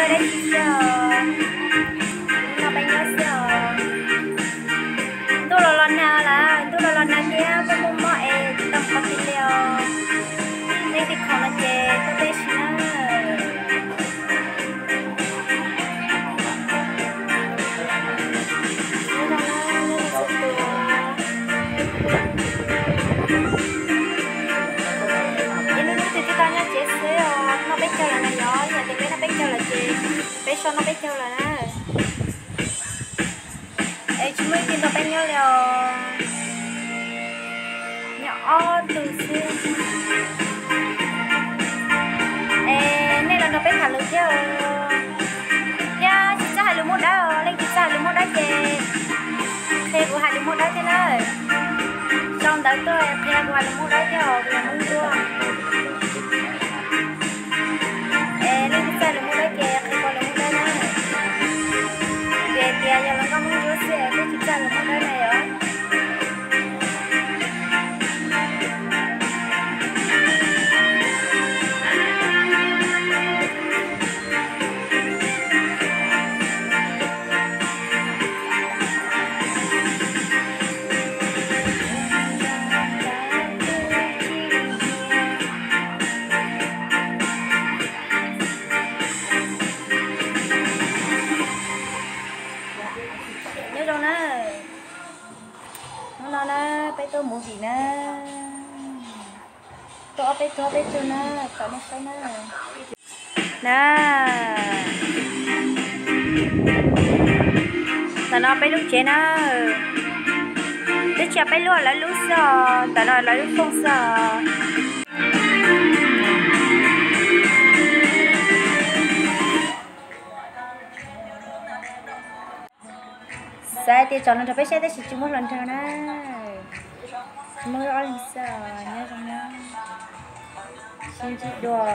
Dab tsi xwb os, noj peb nyob xwb os. Ntuj los los nag lawm, ntuj los los nag thiab peb muaj mob es tsis tau mus pov ti li os. Leej twg khoom no ces tuaj peb si na. Nyob zoo na, nyob zoo txhua tus. Ces hnub hnub twg twb tau nyob tsev xwb os, noj peb caug lawm na yom, yog tias peb noj peb caug lawm ces peb so noj peb caug lawm na. Es tsis muaj leej twg nrog peb nyob li os, nyob ob tug xwb. Es nej los nrog peb tham lus thiab os. Thiab tsis txawj hais lus Hmoob Dawb os, leej twg txawj hais lus Hmoob Dawb ces qhia kuv hais lus Hmoob Dawb thiab na. Sau ntawv tuaj qhia kuv hais lus Hmoob Dawb thiab os, kuv yog Hmoob Ntsuab. Es leej twg txawj lus Hmoob Dawb ces qhia kuv lus Hmoob Dawb na. Vim tias yog hluas nkauj Hmoob Ntsuab xwb es twb tsis txawj lus Hmoob Dawb na yom. Nyob zoo na, hnub no na peb tuaj movie na, tuaj ob peb tug ob peb tug na, kom nej saib na. Na, ntawm no peb lub tsev na, twb tsis yog peb lub, lawv lub xwb os, ntawm no lawv lub fooj xwb os. Xav tias tsom hluas nraug peb saib tab sis tsis muaj hluas nraug na. Tsis muaj, wb ob leeg xwb os, nyob zoo na. Sib ntsib dua.